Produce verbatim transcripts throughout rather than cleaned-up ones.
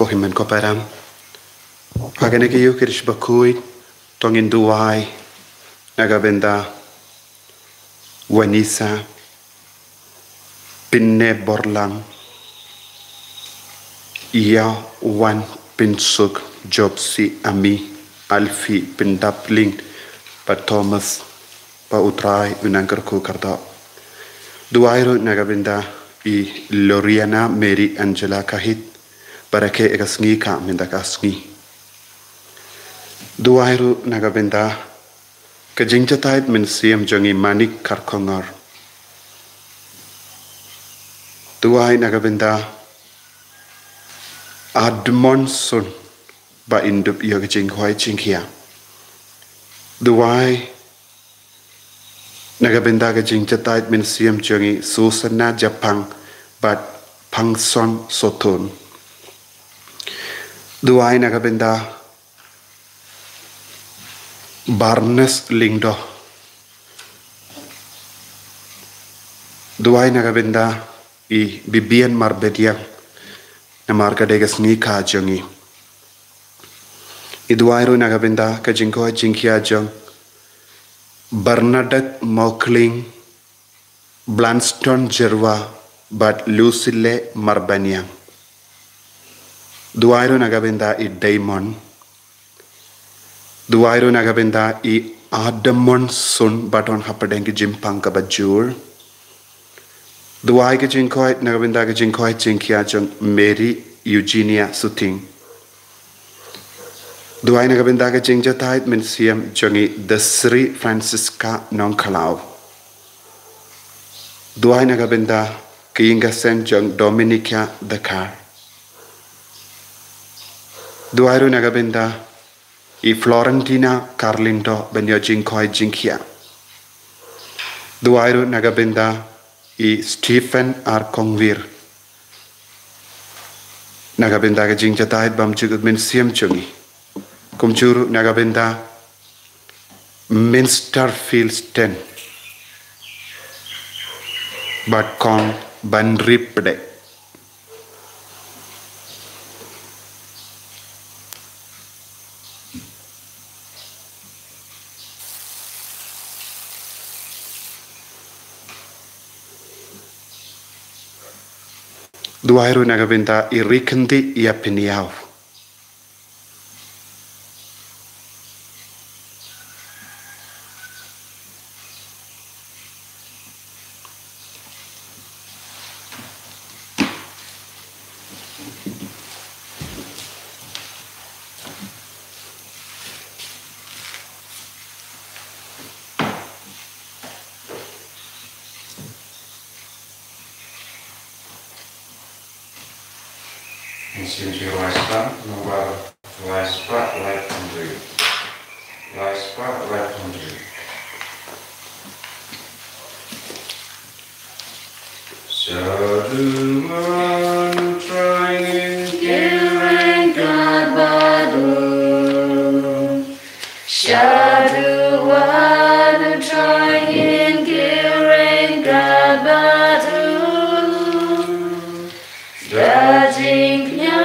Ko hynmen ko para, ha kane ka ïew ki riewkhuid to ngin duwai na ka bynta Vanessa Pynneborlang, Ïawan Pynsuk, Jopsi Ami, Alfi Pyndapling, bad Thomas, ba U Trai un nang kyrkhu kyrdoh. Duwai ruh na ka bynta i Loriana Mary Angela Kahit, ba rakhe ïa ka sngi ka mynta ka sngi. Duwai ruh na ka bynta ka jingjahthait mynsiem jong i Manik Kharkongor. Duwai na ka bynta Admonson, ba in dup ïa ka jingkhwai jingkhia. Duwai na ka bynta ka jingjahthait mynsiem jong i Susana Japang bad Pangson Sothun. Duwai na ka bynta Barnes Lyngdoh. Duwai na ka bynta i Bibian Marbediang, namar ka dei ka sngi ka jong i. I duwai ruh na ka bynta ka jingkhwai jingkhia jong Bernadette Mokling, Blanston Jerwa bad Lucille Marbaniang. Duwai ruh na ka bynta i Daimon. Duwai ruh na ka bynta i Adamon Sun, ba don hapdeng ki jingpang kaba jur. Duwai ka jingkhwai na ka bynta ka jingkhwai jingkhia jong Mary Eugenia Suting. Duwai na ka bynta ka jingjahthait mynsiem jong i Desri Francisca Nongkhlaw. Duwai na ka bynta ka ïing ka sem jong Dominica Dakar. Duwai ruh na ka bynta i Florentina Carlindo, ban ïoh jingkhwai jingkhia. Duwai ruh na ka bynta i Stephen R Kongwir, na ka bynta ka jingjahthait bymjukut mynsiem jong i. Kumjuh ruh na ka bynta Minster Philston bad Kong Banripde. Duwai ruh na ka bynta i Rikhyndi Ïapynïaw. Ngin sngewthuh Laisphah, nombar laiphew spah laiphew hynriew. Laiphew spah laiphew hynriew. Shaduh wan u Trai ngin kyrhai ryngkat bad u. Shaduh wan u Trai ngin kyrhai ryngkat bad u. Da jingkñia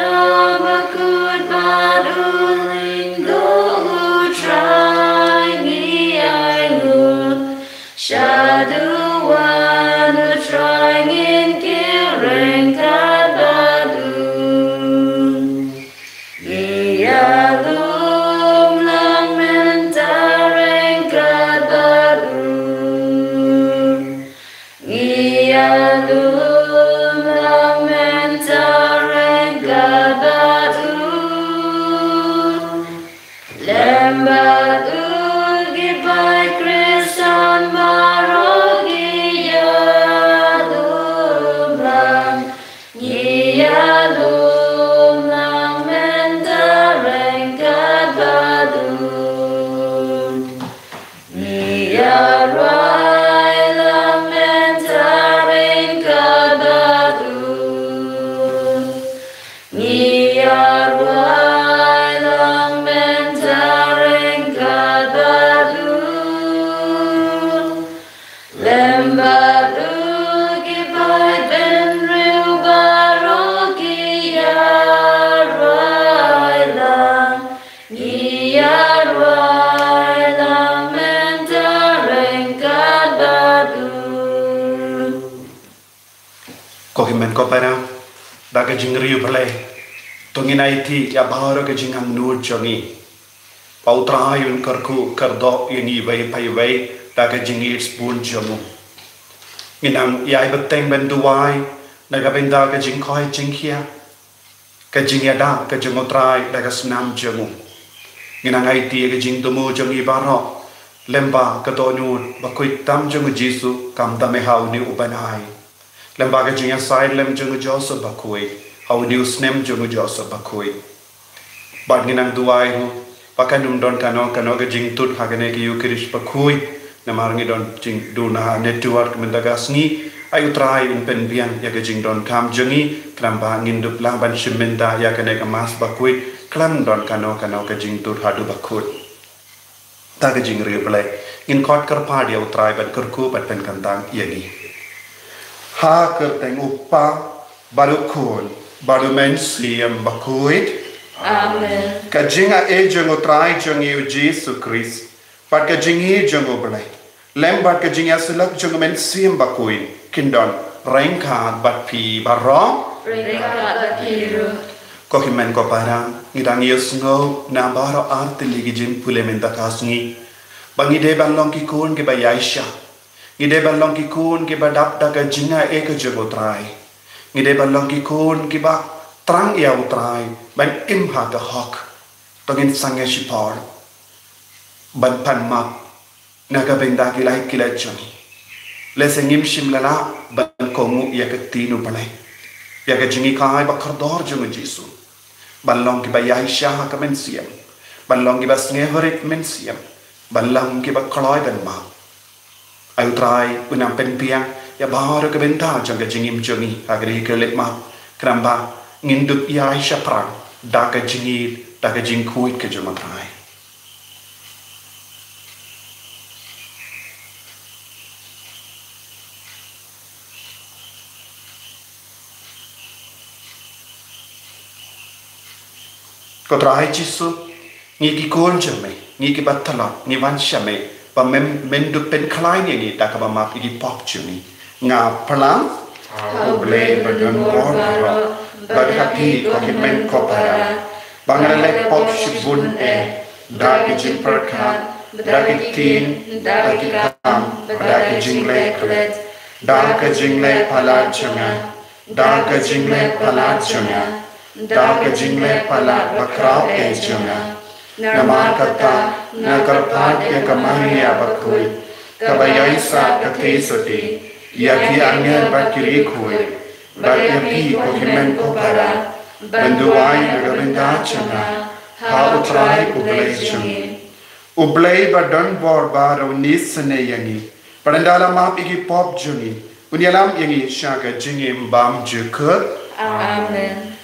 bakut bad u lyngngoh u Trai ngi ainguh. Shaduh wan u Trai ngin kyrhai ryngkat bad u. Ngi ïalum lang mynta ryngkat bad u. Ngi ïalum lang mynta ryngkat bad u. Lem bad u ki paid Khristan baroh ki ïalum lang. Ngi ïalum lang mynta ryngkat bad u. Ngi ïarwai lang mynta ryngkat bad u. Ngi ïarwai lang mynta ryngkat bad u. Lem bad u ki paid bynriew baroh ki ïarwai. ko para, da ka jingriewblei, to ngin aiti ïa baroh ka jingangnud jong ngi, ba U Trai un kyrkhu kyrdoh ïa ngi iwei pa iwei da ka jingïeit sbun jong u. Ngin nang ïai bteng ban duwai na ka bynta ka jingkoit jingkhiah, ka jingïada ka jong U Trai da ka snam jong u. Ngin nang aiti ïa ka jingthmu jong ngi baroh, lem bad ka dohnud bakhuid tam jong u Jisu, khamtam eh ha une u bnai, lem bad ka jingïasaid lem jong u Joseph Bakhuid ha une u snem jong u Joseph Bakhuid. Bad ngin nang duwai ruh ba kan ym don kano kano ka jingtut ha kane ka Ïukharist Bakhuid, namar ngi don jingduna network mynta ka sngi. Ai U Trai un pynbiang ïa ka jingdonkam jong ngi, khnang ba ngin dup lah ban shim bynta ïa kane ka Mass Bakhuid khlem don kano kano ka jingtut haduh ba kut. Da ka jingriewblei, ngin khot kyrpad ïa U Trai ban kyrkhu bad pynkyntang ïa ngi. Ha ka kyrteng U Kpa, bad U Khun, bad U Mynsiem Bakhuid. Amen. Ka jingaiei jong U Trai jong ngi U Jisu Khrist, bad ka jingïeit jong U Blei, lem bad ka jingïasyllok jong U Mynsiem Bakhuid, kin don ryngkat bad phi baroh. Ryngkat bad phi ruh. Ko hynmen ko para, ngi dang ïohsngew na baroh artylli ki jingpule mynta ka sngi ba ngi dei ban long ki khun kiba ïaishah. Ngi dei ban long ki khun kiba dap da ka jingaiei ka jong U Trai. Ngi dei ban long ki khun kiba thrang ïa U Trai ban im ha ka hok. To ngin sangeh shipor ban pan map na ka bynta ki lait ki lait jong ngi. Lehse ngim shym la lah ban kohnguh ïa ka ktien U Blei, ïa ka jinghikai ba kordor jong U Jisu, ban long kiba ïaishah ha ka mynsiem, ban long kiba sngewrit mynsiem, ban long kiba kloi ban map. Ai U Trai un nang pynbiang ïa baroh ka bynta jong ka jingim jong ngi ha kane ka leit map, khnang ba ngin dup ïaishah pyrshah da ka jingïeit, da ka jingkhuid ka jong U Trai. Ko Trai Jisu, ngi ki khun jong me, ngi kiba tlot, ngi wan sha me ba men, men dup pynkhlaiñ ïa ngi da kaba map ïa ki pop jong ngi. Nga pyrshang ha U Blei badonbor baroh, bad ha phi ko hynmen ko para, ba nga la leh pop shibun eh, da ki jingpyrkhat, da ki ktien, da ki kam, da ki jingleh klet, da ka jingleh palat jong nga, da ka jingleh palat jong nga, da ka jingleh palat bakhraw eh jong nga. Namar kata nga kyrpad ïa ka Maria bakhuid, kaba ïaisah katei satei ïa ki angel bad ki riewkhuid, bad ïa phi ko hynmen ko para, ban duwai na ka bynta jong nga ha U Trai U Blei jong ngi. U Blei badonbor baroh un isynei ïa ngi, bad ynda la map ïa ki pop jong ngi, un ïalam ïa ngi sha ka jingim bymjukut. Amen.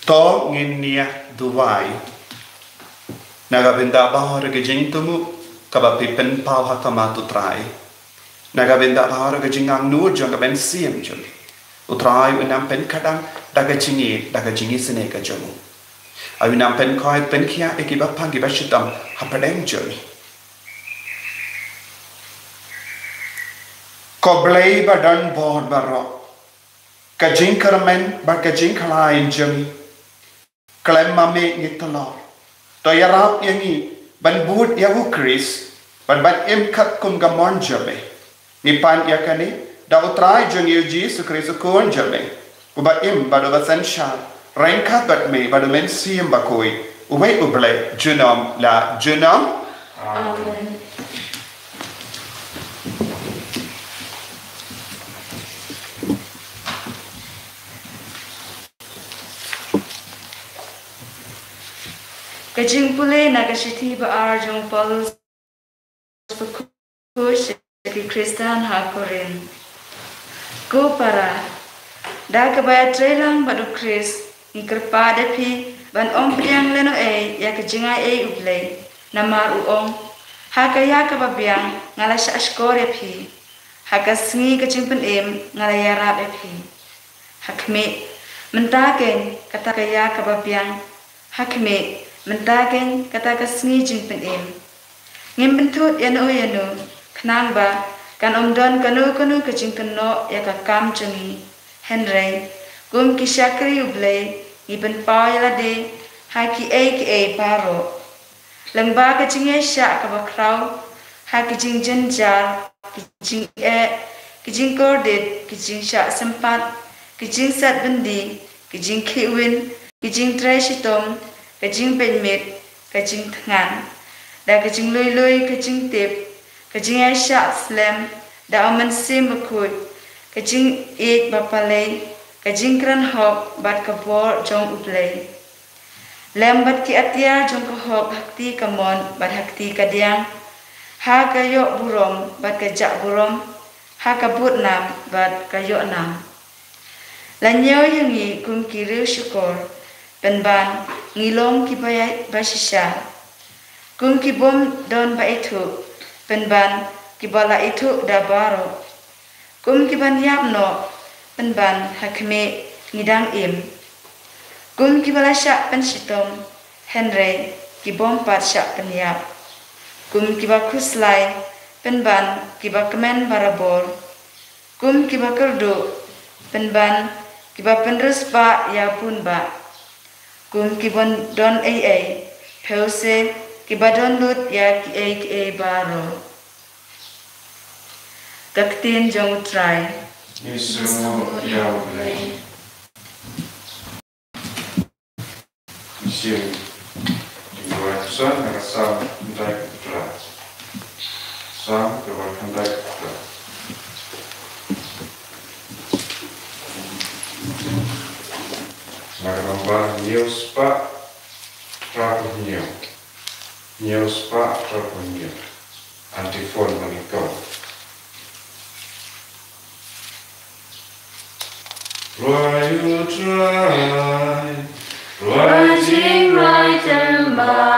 To ngin ïa duwai na ka bynta baroh ki jingthmu kaba phi pynpaw ha khmat U Trai. Na ka bynta ka jingangnud jong ka mynsiem jong me, U Trai un ym pynkhadang da ka jingïeit, da ka jingisynei ka jong u. Ai un ym pynkoit pynkhiah ïa ki bapang ki bashitom hapdeng jong me. Ko Blei ba don bor baroh, ka jingkyrmen bad ka jingkhlaiñ jong me, khlem ma me ngi tlot. To ïarap ïa ngi ban bud ïa U Khrist, ban ban im katkum ka mon jong me. Ngi pan ïa kane da U Trai jong ngi U Jisu Khrist U Khun jong me, uba im bad uba synshar ryngkat bad me bad U Mynsiem Bakhuid, uwei U Blei junom la junom. Amen. Ka jingpule na ka shithi ba ar jong u Paulus bakhuid sha ki Khristan ha Korinth. Ko para, da kaba ïatreilang bad U Khrist, ngi kyrpad ïa phi ban ym pdiang lehnohei ïa ka jingaiei U Blei, namar u ong, ha ka ïa kaba biang nga la shah shkor ïa phi, ha ka sngi ka jingpynim nga la ïarap ïa phi. Ha khmih, mynta keiñ kata ka ïa kaba biang. Ha khmih, mynta keiñ kata ka sngi jingpynim. Ngim pynthut ïano ïano, khnang ba kan ym don kano kano ka jingkynnoh ïa ka kam jong ngi. Hynrei, kum ki shakri U Blei, ngi pynpaw ïa lade ha kiei kiei baroh. Lyngba ka jingïaishah kaba khraw, ha ki jingjynjar, ki jingeh, ki jingkordit, ki jingshah sympat, ki jingset byndi, ki jingkhih win, ki jingtrei shitom, ka jingpeit miet, ka jingthngan, da ka jinglui lui, ka jingtip, ka jingïaishah slem, da U Mynsiem Bakhuid, ka jingïeit bapalei, ka jingkren hok, bad ka bor jong U Blei. Lem bad ki atiar jong ka hok ha kti kamon bad ha kti kadiang, ha ka ïoh burom bad ka jah burom, ha ka bud nam bad ka ïoh nam. La ñiew ïa ngi kum ki riew shukor, pynban ngi long kiba ïa, ba shisha. Kum ki bym don ba ithuh, pynban kiba la ithuh da baroh. Kum ki ban ïap noh, pynban ha khmih ngi dang im. Kum kiba la shah pynshitom, hynrei ki bym pat shah pynïap. Kum kiba khuslai, pynban kiba kmen barabor. Kum kiba kyrduh, pynban kiba pynrus ba ïa bun ba. Kum ki bym don ei ei, phi u se kiba don lut ïa kiei kiei baroh. Ka ktien jong U Trai. Ngi sngewbha ïa U Blei. Ngi sngewbha ïa U Trai. Psalm, na ka Psalm khyndai khatphra. Psalm kaba khyndai khatphra. Na ka nombar hynñiew spah phra phew hynñiew. Hynñiew spah phra phew hynñiew. Antiphon, mane kong. Rwai U Trai, rwai jingrwai thymmai,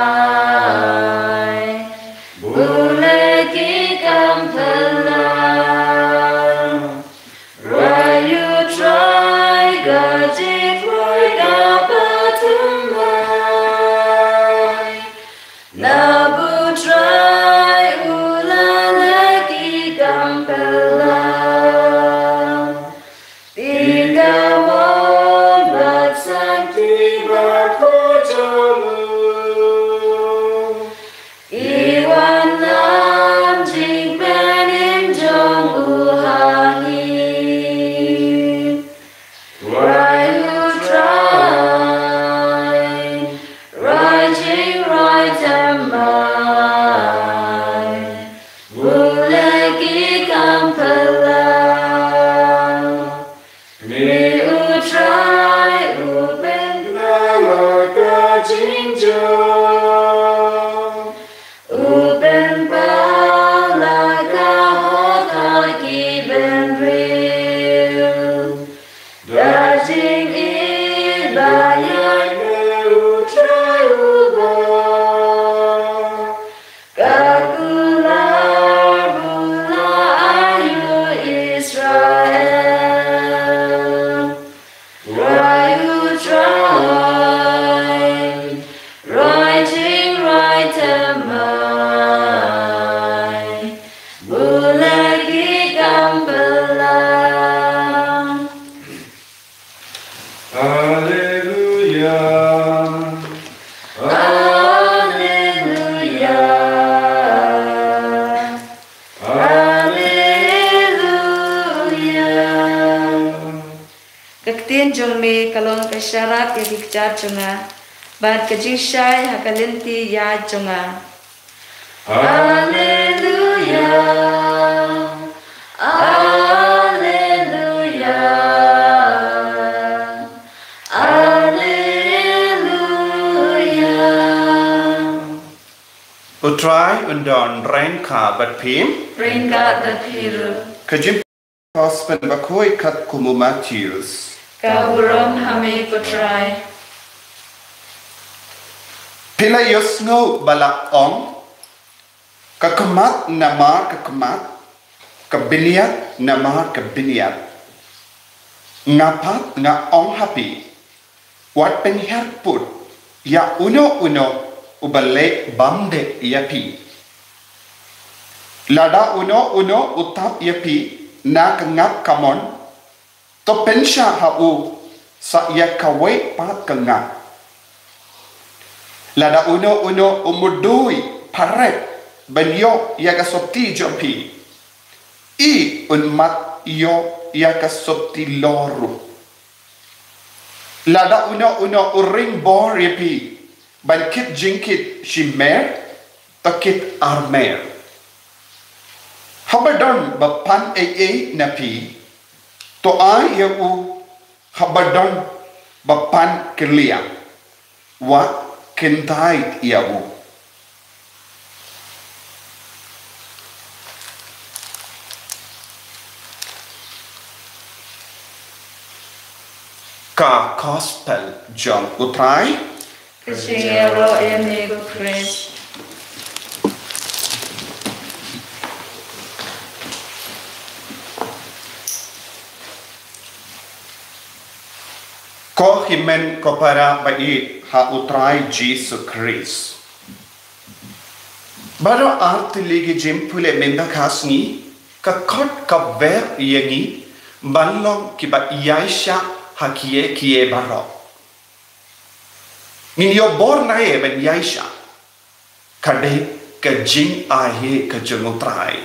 bun leh ki kam phylla. Rwai U Trai ka jingrwai kaba thymmai. Naba U Trai u la leh ki kam phylla. Phi ka mon bad sangti bad pyrshah. Phi wan lam jingpynim jong u ha ngi. Rwai U Trai, rwai jingrwai thymmai, bun leh ki kam phylla. Khmih, U Trai u pynkylla ka jingjia, u pynpaw la ka hok ha ki bynriew. Da jingïeit ba ïaineh U Trai uba ka kular bun la ai. Trai, roi jing roi thymmai, bun la ki kam pynlang. Alleluia. Alleluia. Alleluia. Ka ktien jong me ka long ka sharak ïa ki kjat jong nga, bad ka jingshai ha ka lynti ïaid jong nga. Alleluia. Alleluia. Alleluia. U Trai un don ryngkat bad phi. Ryngkat bad phi ruh. Ka jing Gospel bakhuid katkum u Mathaios. Ka burom ha me ko Trai. Phi la ïohsngew ba la ong, ka khmat namar ka khmat, ka bniat namar ka bniat. Nga pat nga ong ha phi, wat pynhiar pud ïa uno uno uba leh bymdei ïa phi. Lada uno uno u tap ïa phi na ka ngap kamon, to pynshah ha u sa ïa kawei pat ka ngap. Lada uno uno u mudui pharek ban ïoh ïa ka sopti jong phi, i un mat ïoh ïa ka sopti lor ruh. Lada uno uno u ring bor ïa phi ban kit jingkit shimer, to kit armer. Haba don ba pan ei ei na phi, to ai ïa u. Haba don ba pan kylliang, wat kyntait ïa u. Ka Gospel jong u Trai. Ka jingïaroh ïa me ko Khrist. Ko hynmen ko para ba ïeit ha u Trai Jisu Khrist. Baroh artylli ki jingpule mynta ka sngi, ka khot ka wer ïa ngi ban long kiba ïaishah ha kiei kiei baroh. Ngin ïoh bor naei ban ïaishah? Ka dei ka jingai ka jong u Trai.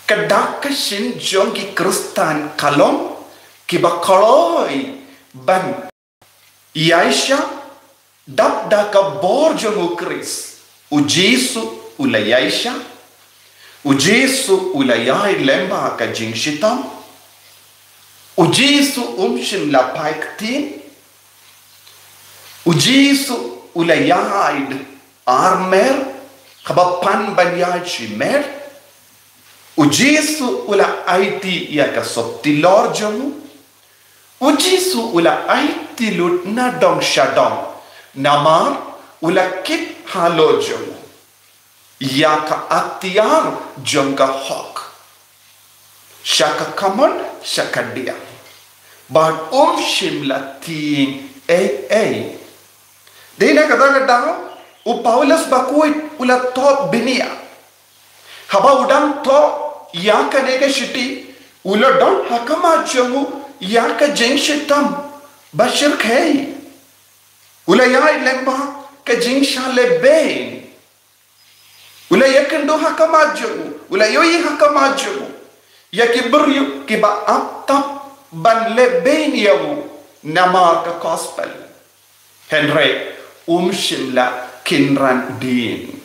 Ka dak ka shin jong ki Khristan ka long kiba kloi ban ïaishah dap da ka bor jong u Khrist. U Jisu u la ïaishah. U Jisu u la ïaid lyngba ka jingshitom. U Jisu um shym la phai ktien. U Jisu u la ïaid armer, haba pan ban ïaid shimer. U Jisu u la aiti ïa ka sopti lor jong u. U Jisu u la aiti lut na dong sha dong, namar u la kit halor jong u ïa ka atiar jong ka hok, sha ka kamon sha ka diang. Bad um shym la tieng ei ei. Dei na kata ka daw u Paulus bakhuid u la thoh bniah. Haba u dang thoh ïa kane ka shithi, u la don ha khmat jong u ïa ka jingshitom ba shyrkhei. U la ïaid lyngba ka jingshah lehbeiñ. U la ïakynduh ha khmat jong u, u la ïohi ha khmat jong u ïa ki briew kiba ap tap ban lehbeiñ ïa u namar ka gospel. Hynrei um shym la kynran dien.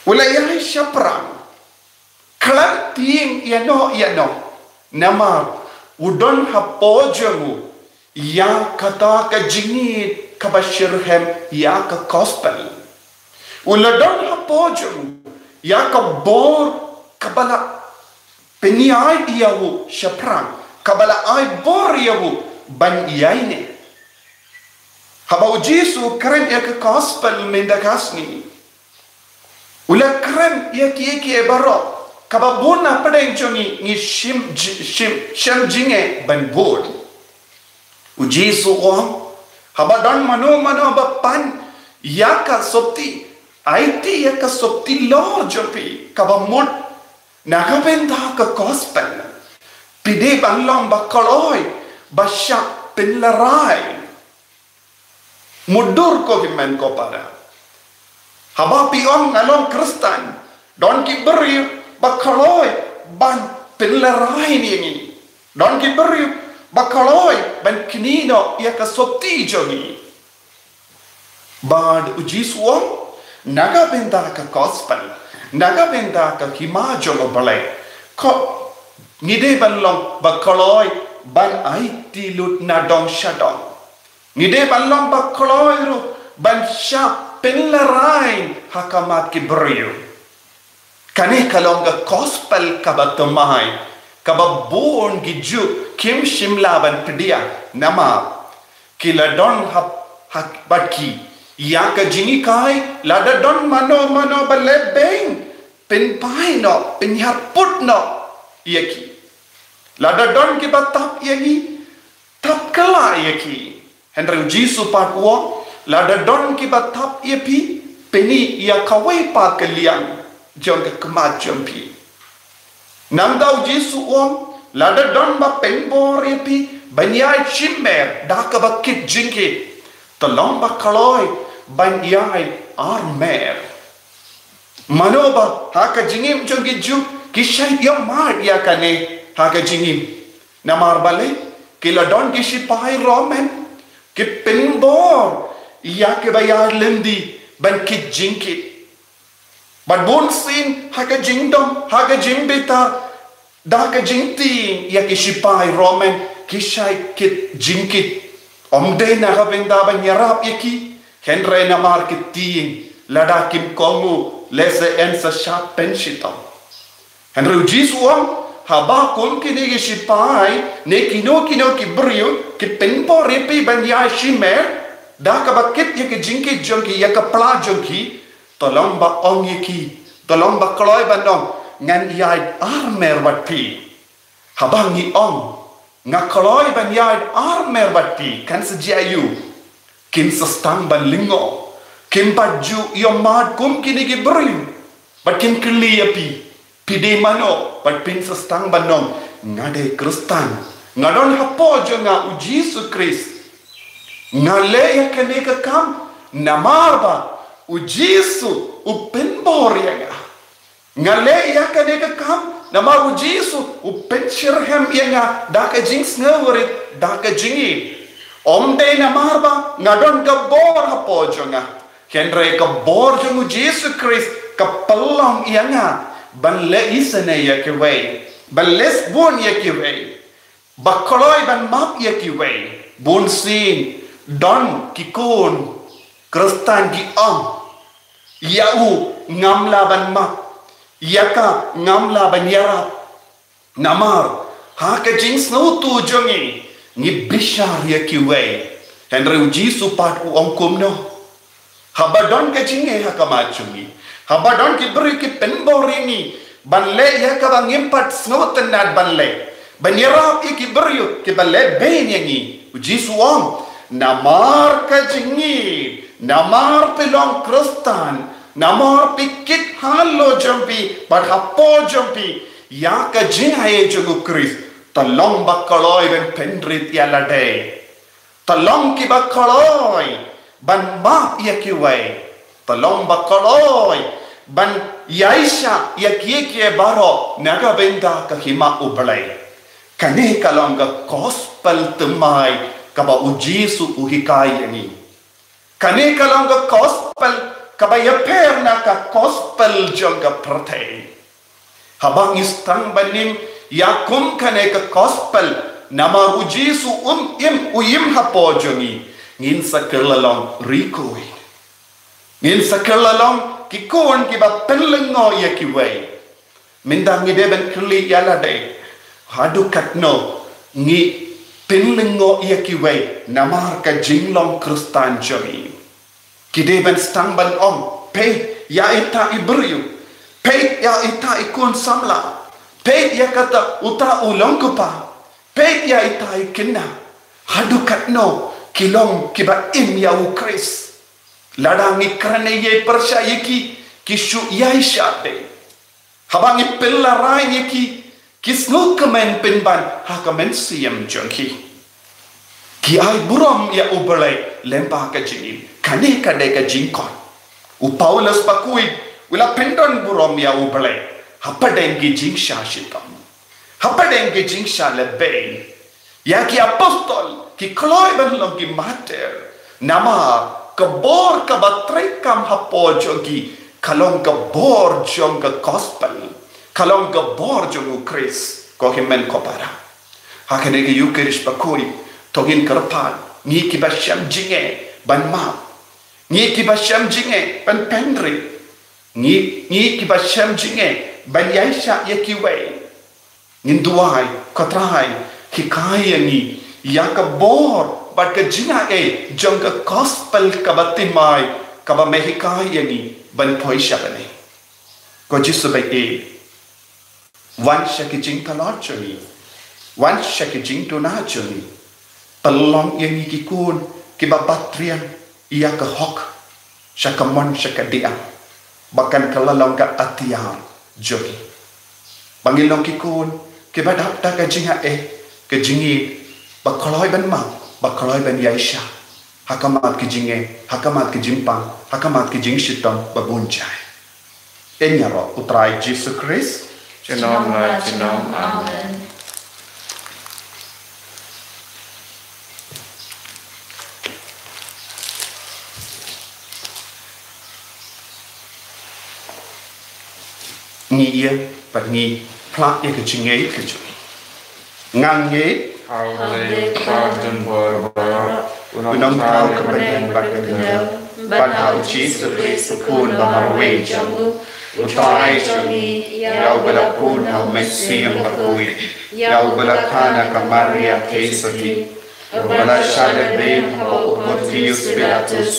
U la ïaid shaphrang, khlad tieng ïa no ïa no, namar u don hapoh jong u ïa kata ka jingïeit kaba shitrhem ïa ka gospel. U la don hapoh jong u ïa ka bor kaba la pynïaid ïa u shaphrang, kaba la ai bor ïa u ban ïaineh. Haba u Jisu u kren ïa ka gospel mynta ka sngi, u la kren ïa kiei kiei baroh kaba bun na pdeng jong ngi ngi shim ji-, shim, shem jingeh ban bud. U Jisu u ong, haba don mano mano ba pan ïa ka sopti, aiti ïa ka sopti lor jong phi kaba mut, na ka bynta ka gospel. Phi dei ban long ba kloi, ba shah pynlerai. Mutdur ko hynmen ko para. Haba phi ong nga long Khristan, don ki briew ba kloi ban pynlerai ïa ngi. Don ki briew ba kloi ban kynnoh ïa ka sopti jong ngi. Bad u Jisu u ong, na ka bynta ka gospel, na ka bynta ka hima jong U Blei, ko, ngi dei ban long ba kloi ban aiti lut na dong sha dong. Ngi dei ban long ba kloi ruh ban shah pynlerai ha khmat ki briew. Kane ka long ka gospel kaba thymmai, kaba bun ki Jiw kim shym la ban pdiang, namar ki la don ha, ha bad ki ïa ka jinghikai, lada don mano mano ba leh beiñ, pynphai noh, pynhiarpud noh ïa ki. Lada don kiba tap ïa ngi, tap kylla ïa ki. Hynrei u Jisu pat u ong, lada don kiba tap ïa phi, pyni ïa kawei pat ka liang jong ka khmat jong phi. Nangta u Jisu u ong, lada don ba pynbor ïa phi ban ïaid shimer da kaba kit jingkit, to long ba kloi ban ïaid armer. Mano ba ha ka jingim jong ki Jiw ki shait ïohmad ïa kane ha ka jingim. Namar balei, ki la don ki shipai Roman ki pynbor ïa kiba ïaid lynti ban kit jingkit. Bad bunsien ha ka jingdom, ha ka jingbitar, da ka jingtieng ïa ki shipai Roman ki shait kit jingkit. Ym dei na ka bynta ban ïarap ïa ki, hynrei namar ki tieng, lada kim kohnguh lehse yn sa shah pynshitom. Hynrei u Jisu u ong, haba kum kine ki shipai ne kino kino ki briew ki pynbor ïa phi ban ïaid shimer da kaba kit ïa ka jingkit jong ki, ïa ka pla jong ki, to long ba ong ïa ki, to long ba kloi ban ong, ngan ïaid armer bad phi. Haba ngi ong, nga kloi ban ïaid armer bad phi, kan sa jia aïu? Kin sa sdang ban lyngngoh, kin pat ju ïohmad kum kine ki briew. Bad kin kylli ïa phi, phi dei mano? Bad phin sa sdang ban ong, nga dei Khristan. Nga don hapoh jong nga u Jisu Khrist. Nga leh ïa kane ka kam namar ba u Jisu u pynbor ïa nga. Nga leh ïa kane ka kam namar u Jisu u pynshyrkhei ïa nga da ka jingsngewrit, da ka jingim. Ym dei namar ba nga don ka bor hapoh jong nga, hynrei ka bor jong u Jisu Khrist ka pynlong ïa nga ban leh isynei ïa kiwei, ban leh bun ïa kiwei, ba kloi ban map ïa kiwei. Bunsien don ki khun Khristan ki ong, ïa u ngam lah ban map, ïa ka ngam lah ban ïarap. Namar ha ka jingsngewthuh jong ngi, ngi bishar ïa kiwei. Hynrei u Jisu pat u ong kumno? Haba don ka jingeh ha khmat jong ngi, haba don ki briew ki pynbor ïa ngi ban leh ïa kaba ngim pat sngewtynnat ban leh, ban ïarap ïa ki briew kiba leh beiñ ïa ngi, u Jisu u ong, namar ka jingim, namar phi long Khristan, namar phi kit halor jong phi bad hapoh jong phi ïa ka jingaiei jong u Khrist, to long ba kloi ban pynrit ïa lade. To long kiba kloi ban map ïa kiwei. To long ba kloi ban ïaishah ïa kiei kiei baroh na ka bynta ka hima U Blei. Kane ka long ka gospel thymmai kaba u Jisu u hikai ïa ngi. Kane ka long ka gospel kaba ïapher na ka gospel jong ka pyrthei. Haba ngi sdang ban im ïa kum kane ka gospel, namar u Jisu um im, u im hapoh jong ngi, ngin sa kylla long rikui. Ngin sa kylla long ki khun kiba pynlyngngoh ïa kiwei. Mynta ngi dei ban kylli ïa lade, haduh katno ngi pynlyngngoh ïa kiwei namar ka jinglong Khristan jong ngi. Ki dei ban sdang ban ong, peit ïa ita i briew, peit ïa ita i khun samla, peit ïa kata uta u long kpa, peit ïa ita i khynnah. Haduh katno ki long kiba im ïa u Khrist? Lada ngi kren ïa pyrshah ïa ki, ki shu ïaishah te. Haba ngi pynlehrain ïa ki, ki sngewkmen pynban ha ka mynsiem jong ki. Ki ai burom ïa U Blei lyngba ka jingim. Kane ka dei ka jingkhot. U Paulus bakhuid u la pyndon burom ïa U Blei hapdeng ki jingshah shitom, hapdeng ki jingshah lehbeiñ. Ïa ki apostol ki kloi ban long ki martir. Namar ka bor kaba treikam hapoh jong ki ka long ka bor jong ka gospel, ka long ka bor jong u Khrist. Ko hynmen ko para, ha kane ka Ïukharist bakhuid, to ngin kyrpad, ngi kiba shem jingeh ban map, ngi kiba shem jingeh ban pynrit, ngi, ngi kiba shem jingeh ban ïaishah ïa kiwei. Ngin duwai, ko Trai, hikai ïa ngi ïa ka bor bad ka jingaiei jong ka gospel kaba thymmai, kaba me hikai ïa ngi ban poi sha bneng. Ko Jisu ba ïeit, wan sha ki jingtlot jong ngi, wan sha ki jingduna jong ngi. Pynlong ïa ngi ki khun kiba bat riang ïa ka hok sha ka mon sha ka diang, ba kan kylla long ka atiar jong ngi, ba ngin long ki khun kiba dap da ka jingaiei, ka jingïeit, ba kloi ban map, ba kloi ban ïaishah ha khmat ki jingeh, ha khmat ki jingpang, ha khmat ki jingshitom ba bun jait. Ïaroh U Trai Jisu Khrist. Junom la junom. Amen. Ngi ïa, bad ngi phla ïa ka jingngeit ka jong ngi. Ngan ngeit ha U Blei U Kpa badonbor baroh, U Nongthaw ka bneng bad ka khyndew, bad ha U Jisu Khrist U Khun ba marwei jong U, U Trai jong ngi, ïa uba la bun ha U Mynsiem Bakhuid, ïa uba la kha na ka Maria Theisotti, uba la shah lehbeiñ hapoh u Pontius Pilatus,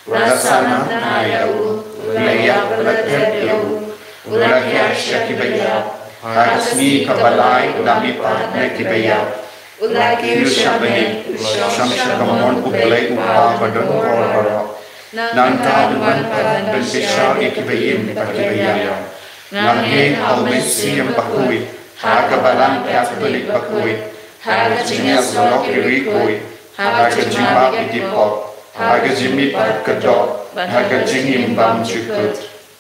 u la sahnarphna ïa u, u la ïap, u la thep ïa u, u la khiah sha kiba ïap, ha ka sngi kaba lai u la mihpat na kiba ïap, u la kiew sha bneng, u la shong sha ka mon U Blei U Kpa badonbor baroh. Nangta un wan pat ban pynshai ïa kiba im bad kiba ïap. Ngan ngeit ha U Mynsiem Bakhuid, ha ka Balang Katholik bakhuid, ha ka jingïasyllok ïa ki riewkhuid, ha ka jingmap ïa ki pop, ha ka jingmihpat ka doh, ha ka jingim bymjukut.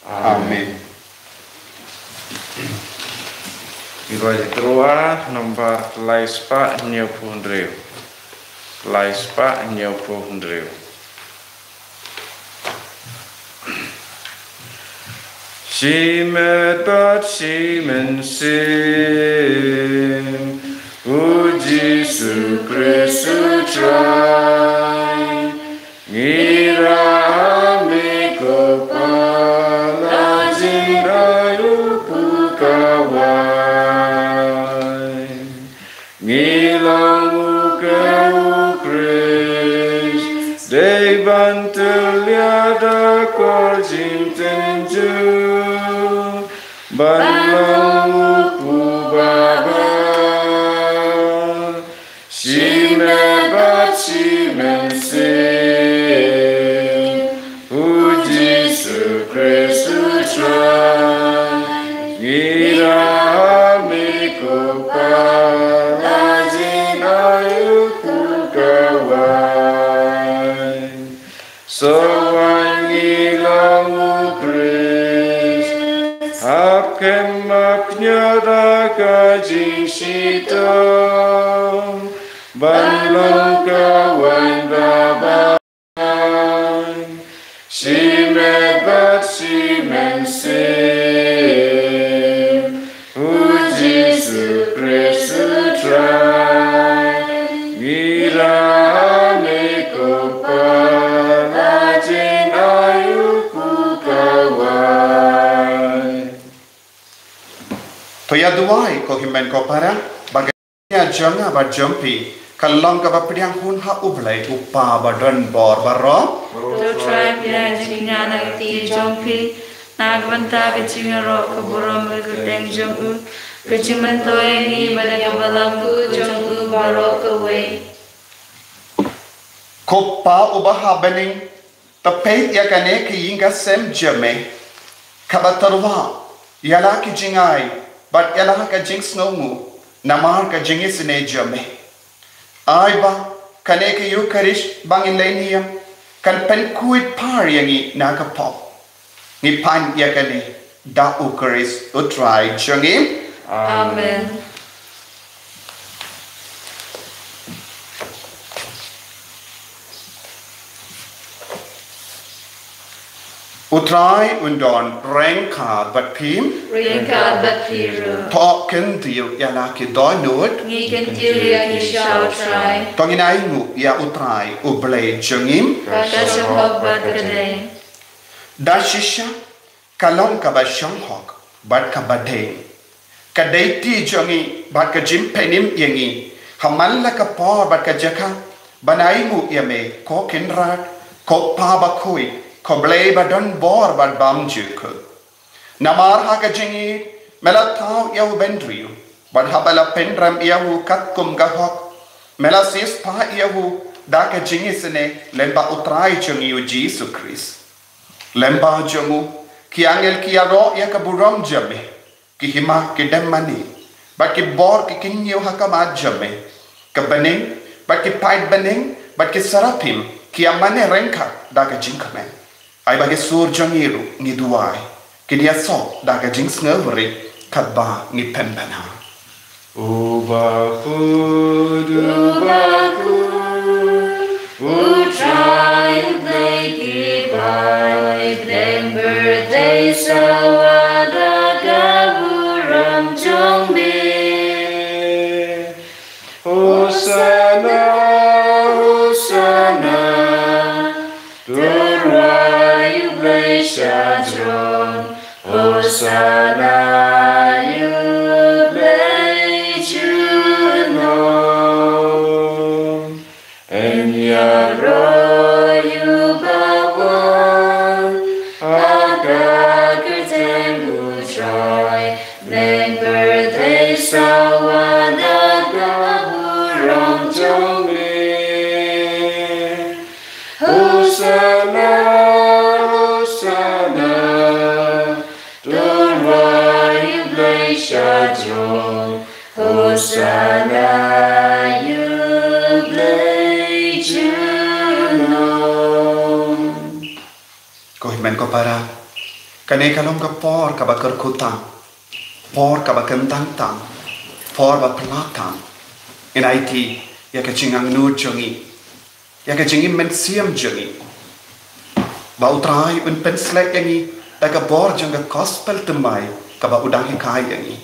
Amen. Ngi rwai tyrwa nambar lai spah hynñiewphew hynriew. Lai spah hynñiewphew hynriew. Shimet bad shimynsiem, U Jisu Khrist U Trai, ngi ïarap me ko Pa la jngai u pukawai. Ngi long u kren u Khrist, dei ban tyllia da ka jingtynjuh, ban long u pukawai. Shimet bad shimynsiem, U Jisu Khrist U Trai, ngi ïarap me ko Pa la jngai u pukawai. Shuwa ngi long u Khrist, hap khmih hap ñiah da ka jingshitom, ban long ka waiñ ba bang. Shimet bad shimynsiem, U Jisu Khrist U Trai, ngi ïarap me ko Pa la jngai u pukawai. To ïa duwai ko hynmen ko para, ba ka jingñiah jong nga bad jong phi kan long kaba pdiang hun ha U Blei U Kpa badonbor baroh. To Trai, pdiang jingñiah na ka kti jong phi, na ka bynta ka jingïaroh ka burom ka kyrteng jong u, ka jingmyntoi ïa ngi bad ïa ka balang jong u baroh kawei. Ko Pa uba ha bneng, to peit ïa kane ka ïing ka sem jong me, kaba tyrwa ïa la ki jingai bad ïa la ka jingsngewnguh namar ka jingisynei jong me. Ai ba kane ka Eukharist ba ngin leit niam kan pynkhuid par ïa ngi na ka pop. Ngi pan ïa kane da U Khrist U Trai jong ngi. Amen. U Trai un don ryngkat bad phi. Ryngkat bad phi ruh. To kyntiew ïa la ki dohnud. Ngi kyntiew ïa ki sha U Trai. To ngin ainguh ïa U Trai U Blei jong ngi. Ka shong hok bad ka dei. Da shisha ka long kaba shong hok bad kaba dei. Ka dei ti jong ngi bad ka jingpynim ïa ngi ha man la ka por bad ka jaka ban ainguh ïa me, ko Kynrad, ko Pa bakhuid, ko Blei ba don bor bad bymjukut. Namar ha ka jingïeit me la thaw ïa u bynriew bad haba la pynrem ïa u katkum ka hok me la siewspah ïa u da ka jingisynei lyngba U Trai jong ngi U Jisu Khrist. Lyngba jong u ki angel ki ïaroh ïa ka burom jong me, ki hima ki dem mane bad ki bor ki kynñiew ha khmat jong me. Ka bneng bad ki paid bneng bad ki saraphim ki ïamane ryngkat da ka jingkmen. Ai ba ki sur jong ngi ruh ngi duwai, kin ïasoh da ka jingsngewrit katba ngi pynbna. U bakhuid, u bakhuid, U Trai U Blei ki bai, ïeng pyrthei sawa da ka burom jong me. Hosanna, Hosanna, to rwai U Blei sha jrong. Hosanna ïa U Blei junom. Yn ïaroh ïa u ba wan ha ka kyrteng U Trai. Ïeng pyrthei sawa da ka burom jong me. Hosanna, Hosanna, to rwai U Blei sha jrong. Hosanna ïa U Blei junom. Ko hynmen ko para, kane ka long ka por kaba kyrkhu tam, por kaba kyntang tam, por ba phylla tam. Ngin aiti ïa ka jingangnud jong ngi, ïa ka jingim mynsiem jong ngi, ba U Trai un pynslek ïa ngi da ka bor jong ka gospel thymmai kaba u dang hikai ïa ngi.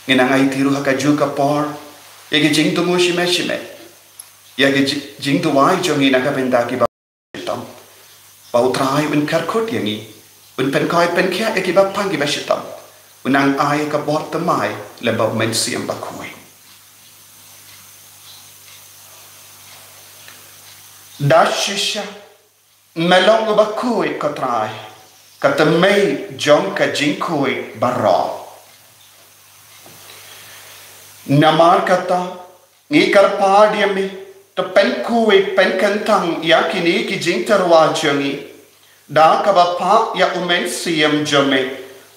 Ngin nang aiti ruh ha kajuh ka por ïa ki jingthmu shimet shimet, ïa ki ji-, jingduwai jong ngi na ka bynta kiba shitom, ba U Trai un kyrkhu ïa ngi, un pynkhuid pynkhiah ïa kiba pang kiba shitom, un nang ai ka bor thymmai lyngba U Mynsiem Bakhuid. Da shisha me long uba khuid, ko Trai, ka thymmei jong ka jingkhuid baroh. Namar kata, ngi kyrpad ïa me, to pynkhuid pynkyntang ïa kine ki jingtyrwa jong ngi da kaba phah ïa U Mynsiem jong me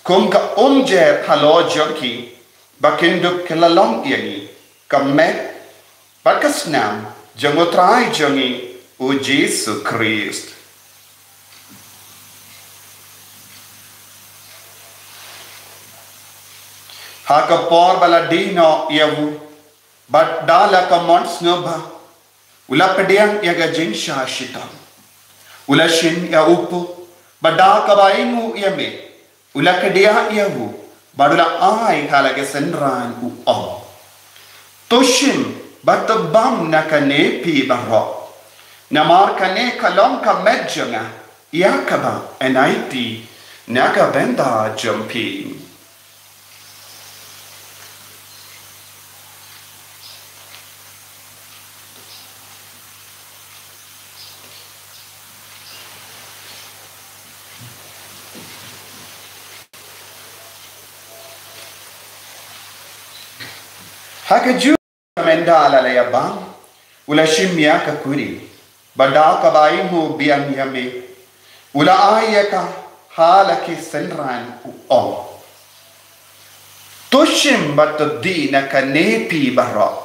kum ka umjer halor jong ki, ba kin dup ki la long ïa ngi ka met bad ka snam jong U Trai jong ngi U Jisu Khrist. Ha ka por ba la die noh ïa u, bad da la ka mon sngewbha u la pdiang ïa ka jingshah shitom. U la shim ïa u puk, bad da kaba ainguh ïa me u la kdiah ïa u, bad u la ai ha la ki synran, u ong: To shim bad to bam na kane phi baroh, namar kane ka long ka met jong nga, ïa kaba yn aiti na ka bynta jong phi. Ha kajuh ka mynta la la ïa bam, u la shim ïa ka kuri, Bad da kaba ainguh biang ïa me, u la ai ïa ka ha la ki synran, u ong: To shim bad to die na kane phi baroh,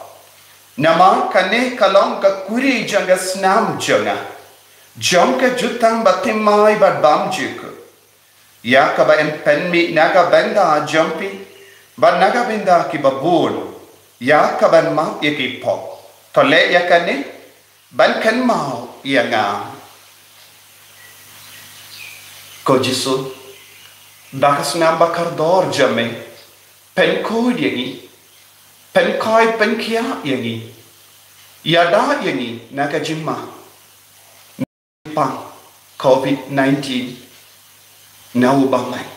namar kane ka long ka kuri jong ka snam jong nga, jong ka jutang bathymmai bad bymjukut. Ïa kaba yn pynmih na ka bynta jong phi bad na ka bynta kiba bun, ïa kaban map ïa ki pop. To leh ïa kane ban kynmaw ïa nga. Ko Jisu, da ka snam ba kordor jong me, pynkhuid ïa ngi, pynkhuid pynkhiah ïa ngi, ïada ïa ngi na ka jingma pang covid nineteen na u bymman.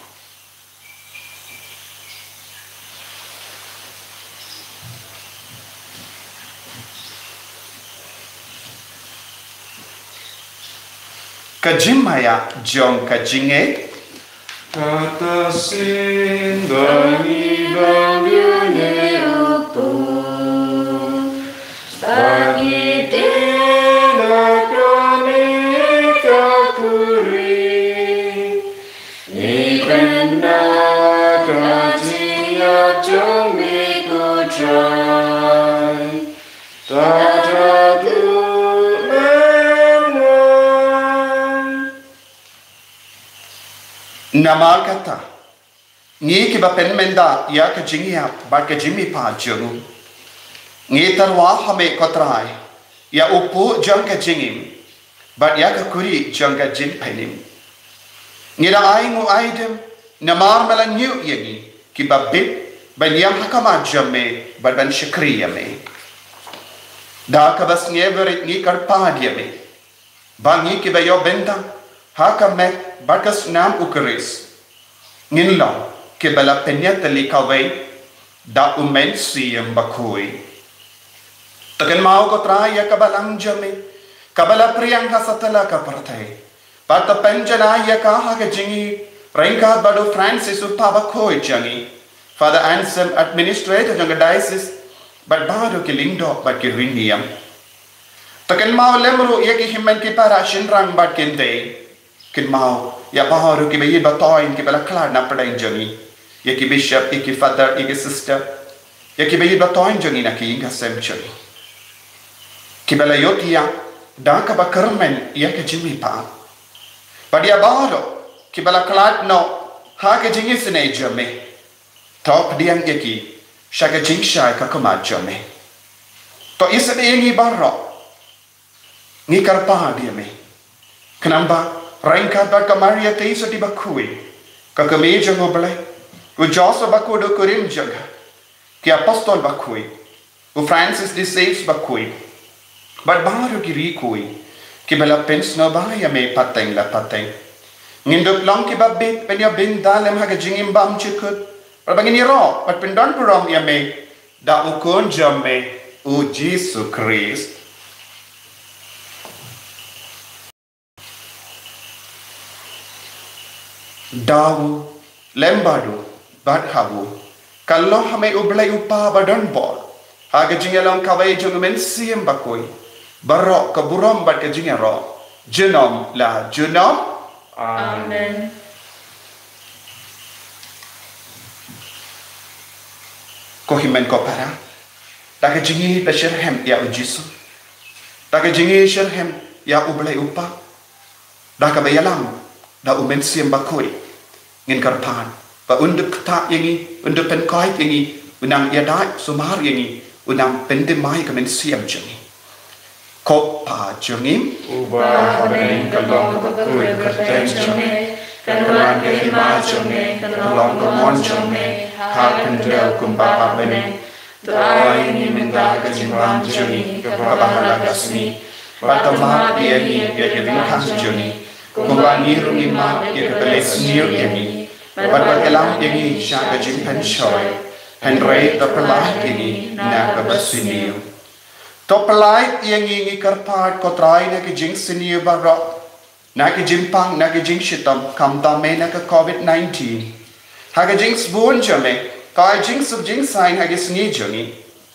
Ka jingmaïa jong ka jingngeit. Kata sien da ngi dang ïa ne u Kpa, bad ngi die na kane ka kuri, ngi kren na ka jingïap jong me ko Trai. Tata tu me wan. Namar kata, ngi kiba pynmynda ïa ka jingïap bad ka jingmihpat jong u, ngi tyrwa ha me ko Trai, ïa u puh jong ka jingim bad ïa ka kuri jong ka jingpynim. Ngi da ainguh aidem namar me la ñiuh ïa ngi kiba bit ban ïam ha khmat jong me bad ban shakri ïa me. Da kaba sngewbha ngi kyrpad ïa me ba ngi kiba ïoh bynta ha ka met bad ka snam u Khrist, ngin long kiba la pynïatylli kawei da u Mynsiem Bakhuid. To kynmaw ko Trai ïa ka balang jong me kaba la phriang ha satlak ka pyrthei, bad to pynjanai ïa ka ha ka jingïaid ryngkat bad u Francis u Kpa Bakhuid jong ngi, Father Anselm, administrator jong ka diocese, bad baroh ki lyngdoh bad ki riewniam. To kynmaw lem ruh ïa ki hynmen ki para shynrang bad ki kynthei. Kynmaw ïa baroh kiba ïeit ba toiñ kiba la khlad na pdeng jong ngi, ïa ki bishop, ïa ki father, ïa ki sister, ïa kiba ïeit ba toiñ jong ngi na ki ïing ki sem jong ngi, kiba la ïohthiah da kaba kyrmen ïa ka jingmihpat. Bad ïa baroh kiba la khlad noh ha ka jingisynei jong me, to pdiang ïa ki sha ka jingshai ka khmat jong me. To isynei ïa ngi baroh, ngi kyrpad ïa me. Khnang ba ryngkat bad ka Maria Theisotti Bakhuid, ka kmie jong U Blei, u Joseph Bakhuid u kurim jong ka, ki apostol bakhuid, u Francis de Sales Bakhuid, bad baroh ki riewkhuid kiba la pynsngewbha ïa me pateng la pateng, ngin dup long kiba bit ban ïoh bynta lem ha ka jingim bymjukut, bad ba ngin ïaroh bad pyndonburom ïa me da u Khun jong me, u Jisu Khrist. Da u, lem bad u, bad ha u, ka long ha me U Blei U Kpa ba don bor, ha ka jingïalong kawei jong U Mynsiem Bakhuid, baroh ka burom bad ka jingïaroh junom la junom. Amen. Ko hynmen ko para, da ka jingïeit ba shitrhem ïa U Jisu, da ka jingïeit shitrhem ïa U Blei U Kpa, da kaba ïalam da U Mynsiem Bakhuid, ngin kyrpad ba un dup ktah ïa ngi, un dup pynkhuid ïa ngi, un nang ïada sumar ïa ngi, un nang pynthymmai ka mynsiem jong ngi. Ko Kpa jong ngi uba ha bneng, ka long kaba khuid ka kyrteng jong me, kan wan ka hima jong me, kan long ka mon jong me ha khyndew kumba ha bneng. To ai ïa ngi mynta ka jingbam jong ngi kaba ha la ka sngi, bad to map ïa ngi ïa ki jingkam jong ngi, kumba ngi ruh ngi map ïa kiba leh sniew ïa ngi, bad wat ïalam ïa ngi sha ka jingpynshoi, hynrei to pyllait ïa ngi na kaba sniew. To pyllait ïa ngi, ngi kyrpad ko Trai, na ki jingsniew baroh, na ki jingpang, na ki jingshitom, khamtam eh na ka covid nineteen. Ha ka jingsbun jong me, ka ai jingsuk jingsaiñ ha ki sngi jong ngi.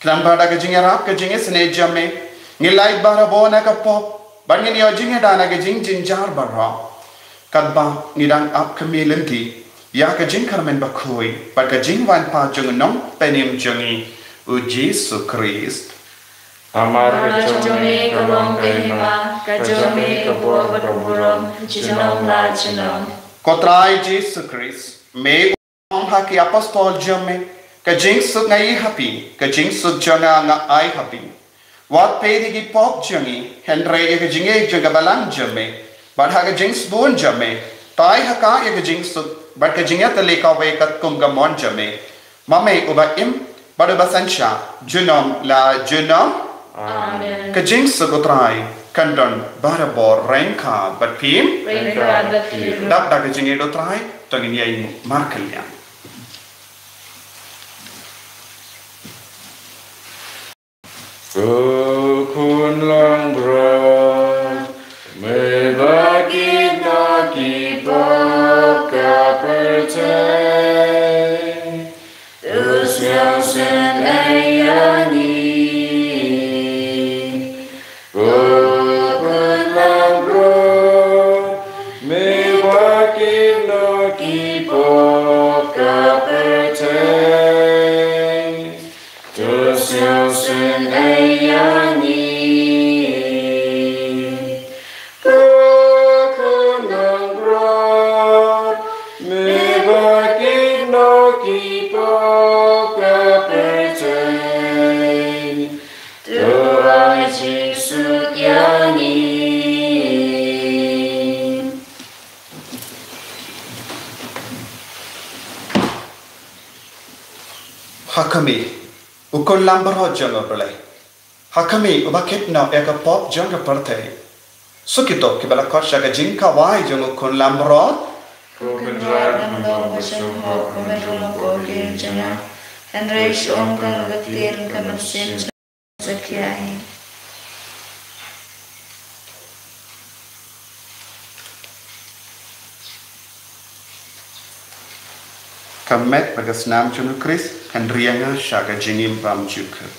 Khnang ba da ka jingïarap ka jingisynei jong me, ngin lait barabor na ka pop, Bad ngin ïoh jingïada na ka jingjynjar baroh, katba ngi dang ap khmih lynti ïa ka jingkyrmen bakhuid bad ka jingwan pat jong u Nongpynim jong ngi, u Jisu Khrist. Namar ka jong me ka long ka hima, ka jong me ka bor bad ka burom, junom la junom. Ko Trai Jisu Khrist, me ong ha ki apostol jong me, ka jingsuk nga ai ha phi, ka jingsuk jong nga nga ai ha phi. Wat peit ïa ki pop jong ngi, hynrei ïa ka jingïeit jong ka balang jong me, bad ha ka jingsbun jong me, tai ha ka ïa ka jingsuk bad ka jingïatylli kawei katkum ka mon jong me, ma me uba im bad uba synshar junom la junom. Amen. Ka jingsuk u Trai kan don barabor ryngkat bad phi. Ryngkat bad phi. Dap da ka jingïeit u Trai, to ngin ïa ïeng markylliang. Ko khun langbrot, me ba kit noh ki pop ka pyrthei. To sngewsih ïa ngi. Ko khun langbrot, me ba kit noh ki pop ka pyrthei. To sngewsih ïa ngi. Ko khun langbrot, me ba kit noh ki pop ka pyrthei. To ai jingsuk ïa ngi. Ha khmih, u khun langbrot jong u Blei. Ha khmih, uba kit noh ïa ka pop jong ka pyrthei. Suk ïa kito kiba la khot sha ka jingkhawai jong u khun langbrot. Ko Kynrad, nga ong ba shong hok ba me long ko ïing jong nga. Hynrei shu ong tang ka ktien, ka mynsiem jong nga sa khia hi. Ka met bad ka snam jong u Khrist kan ri ïa nga sha ka jingim bymjukut.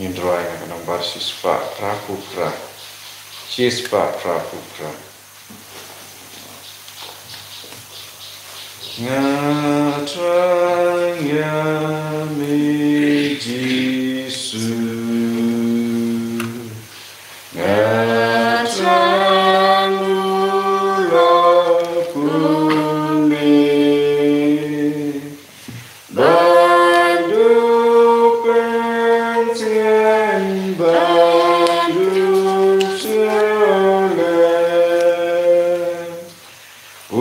Ngin rwai na ka nombar shispah phra phew phra. Shispah phra phew phra. Nga thrang ïa me Jisu. Nga thrang u la kum me. Ban du pynskhem, ban du sngewlem. U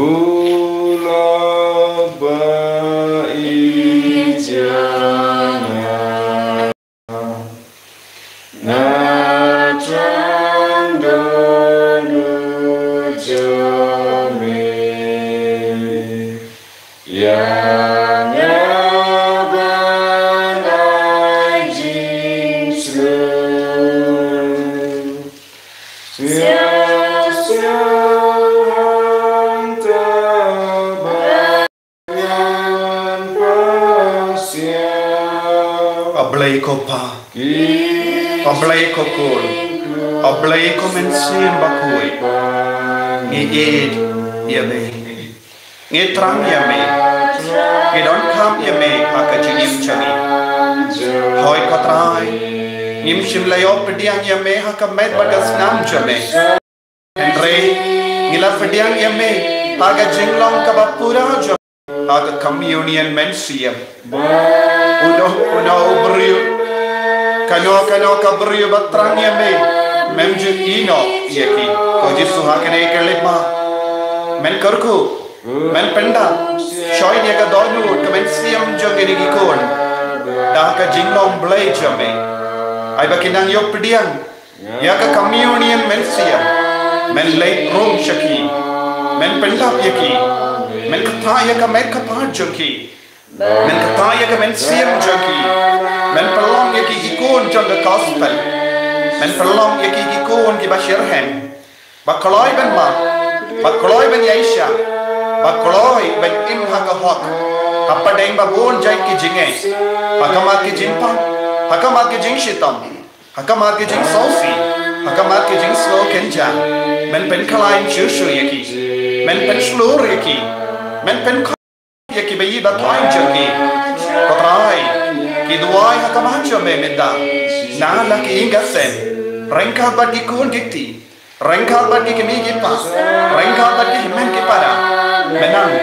la ba i jana. A Blei ko Pa, a Blei ko Khun, a Blei ko Mynsiem Bakhuid. Ngi ïeit ïa me. Ngi thrang ïa me. Ngi donkam ïa me ha ka jingim jong ngi. Hooid ko Trai, ngim shym la ïoh pdiang ïa me ha ka met bad ka snam jong me. Hynrei ngi la pdiang ïa me ha ka jinglong kaba pura jong me ha ka communion mynsiem. Uno uno u briew, kano kano ka briew ba thrang ïa me, mem ju ïehnoh ïa ki. Ko Jisu, ha kane ka leit ba men kyrkhu, men pyndap, shoi ïa ka dohnud ka mynsiem jong kine ki khun da ka jinglong Blei jong me. Ai ba kin nang ïoh pdiang ïa ka communion mynsiem, men leit rung sha ki, men pyndap ïa ki, men ktah ïa ka met ka phad jong ki, men ktah ïa ka mynsiem jong ki, men pynlong ïa ki ki khun jong ka gospel, men pynlong ïa ki ki khun kiba shitrhem, ba kloi ban map, ba kloi ban ïaishah, ba kloi ban im ha ka hok hapdeng ba bun jait ki jingeh, ha khmat ki jingpang, ha khmat ki jingshitom, ha khmat ki jingsngewsih, ha khmat ki jingsngewkynjah. Men pynkhlaiñ shuh shuh ïa ki, men pynshlur ïa ki, men pyn ïa ki baïeit ba thymmai jong ki. Ko Trai, ki duwai ha khmat jong me mynta na la ki ïing ki sem, ryngkat bad ki khun ki kti, ryngkat bad ki kmie ki kpa, ryngkat bad ki hynmen ki para. Men nang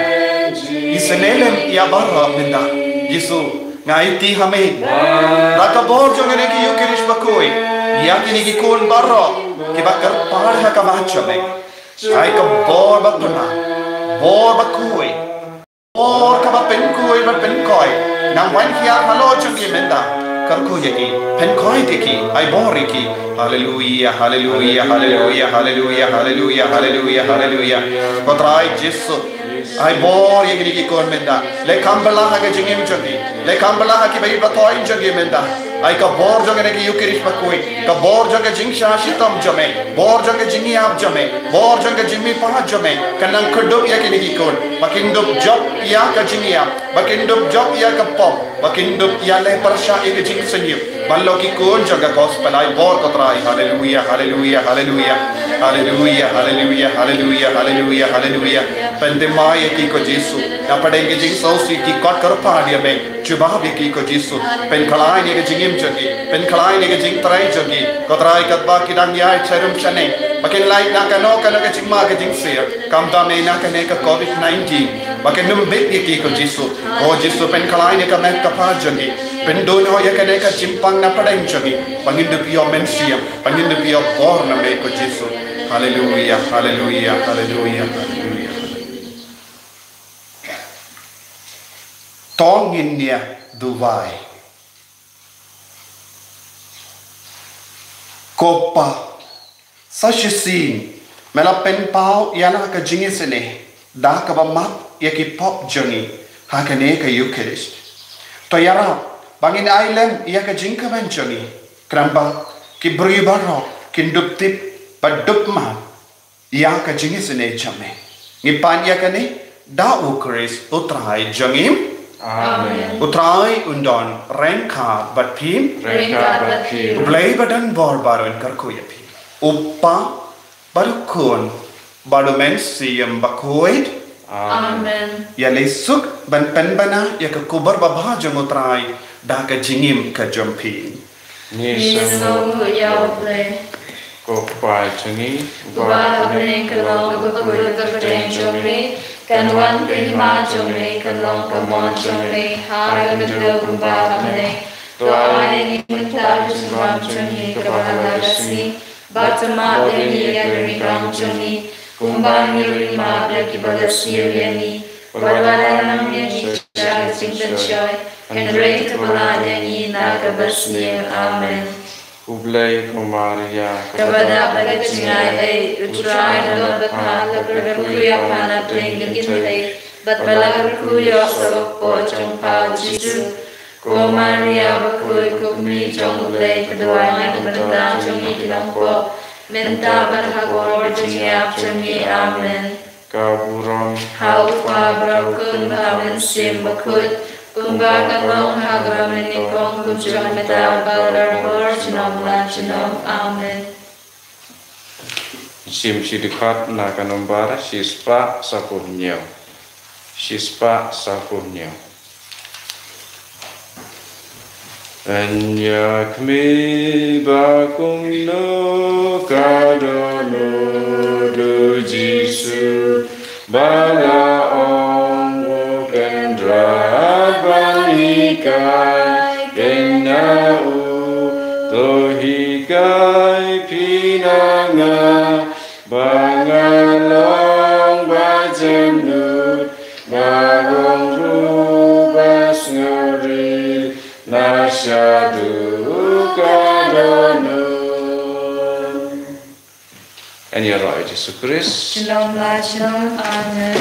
isynei lem ïa baroh mynta. Jisu, nga aiti ha me da ka bor jong kane ka Eukharist bakhuid ïa kine ki khun baroh kiba kyrpad ha khmat jong me. Ai ka bor ba pynlong, bor bakhuid, bor kaba pynkhuid bad pynkhiah, nang wan hiar halor jong ki mynta. Kyrkhu ïa ki, pynkhiah ïa ki, ai bor ïa ki. Haleluia, haleluia, haleluia, haleluia, haleluia, haleluia, haleluia. Ko Trai Jisu, ai bor ïa kine ki khun mynta. Leh kham bha ha ka jingim jong ki, leh kham bha ha ki baïeit ba thymmai jong ki mynta. Ai ka bor jong kane ka Eukharist bakhuid, ka bor jong ka jingshah shitom jong me, bor jong ka jingïap jong me, bor jong ka jingmihpat jong me, kan nang kdup ïa kine ki khun, ba kin dup jop ïa ka jingïap, ba kin dup jop ïa ka pop, ba kin dup ïaleh pyrshah ïa ka jingsngewsih, ban long ki khun jong ka gospel. Ai bor ko Trai. Haleluia, haleluia, haleluia. Haleluia, haleluia, haleluia, haleluia, haleluia. Pynthymmai ïa ki ko Jisu, na pdeng ki jingsngewsih, ki kot kyrpad ïa me. Jubab ïa ki ko Jisu. Pynkhlaiñ ïa ka jingim jong ki, pynkhlaiñ ïa ka jingtrei jong ki. Ko Trai, katba ki dang ïaid sharum shaneng, ba kin lait na kano kano ka jingma ka jingsiat, khamtam eh na kane ka covid nineteen, ba kin ym bit ïa ki ko Jisu. Ko Jisu, pynkhlaiñ ïa ka met ka phad jong ki, pynduh ïa kane ka jingpang na pdeng jong ki, ba ngin dup ïoh mynsiem, ba ngin dup ïoh bor na me ko Jisu. Haleluia, haleluia, haleluia, haleluia. To ngin ïa duwai. Ko Pa, sa shisien me la pynpaw ïa la ka jingisynei da kaba map ïa ki pop jong ngi ha kane ka Eukharist. To ïarap ba ngin ai lem ïa ka jingkmen jong ngi, khnang ba ki briew baroh kin dup tip bad dup map ïa ka jingisynei jong me. Ngi pan ïa kane da U Khrist U Trai jong ngi. Amen. U Trai un don ryngkat bad phi. Ryngkat bad phi. U Blei ba don bor baroh un kyrkhu ïa phi. U Pa, bad U Khun, bad U Mynsiem Bakhuid. Amen. Ïaleh suk ban pynbna ïa ka khubor babha jong U Trai da ka jingim ka jong phi. Ngi sngewthuh ïa U Blei. Ko Pa jong ngi uba ha bneng, kan long kaba khuid ka kyrteng jong me, kan wan ka hima jong me, kan long ka mon jong me ha ka khyndew kumba ha bneng. To ai ïa ngi mynta ka jingbam jong ngi kaba ha la ka sngi, bad to map ïa ngi ïa ka ring kam jong ngi, kumba ngi ruh ngi map ïa kiba la sniew ïa ngi. Wat la ïalam ïa ngi sha ka jingpynshoi, hynrei to pyllait ïa ngi na kaba sniew. Amen. Khublei ko Maria, kaba dap da ka jingaiei, U Trai u don bad pha, la kyrkhu ïa pha na pdeng ki kynthei, bad la kyrkhu ïa u kpoh jong pha U Jisu. Ko Maria bakhuid, ko Kmie jong U Blei, to duwai na ka bynta jong ngi ki nongpop, mynta bad ha ka por jingïap jong ngi. Amen. Ka burom ha U Kpa, bad ha U Khun, bad ha U Mynsiem Bakhuid, Kumba ka long ha kaba mynnyngkong, kum jong mynta, baroh por, junom la junom. Amen. Shim shi dkhot na ka nombar shispah saphew hynñiew. Shispah saphew hynñiew. Yn ïakhmih ba kumno ka dohnud u Jisu, ba la ong u Kynrad ban hikai kane u, to hikai phi na nga, ba nga long ba jemnud, ba ong ruh ba sngewrit, na shaduh ka dohnud. Yn ïaroh ïa u Jisu Khrist. Junom la junom. Amen.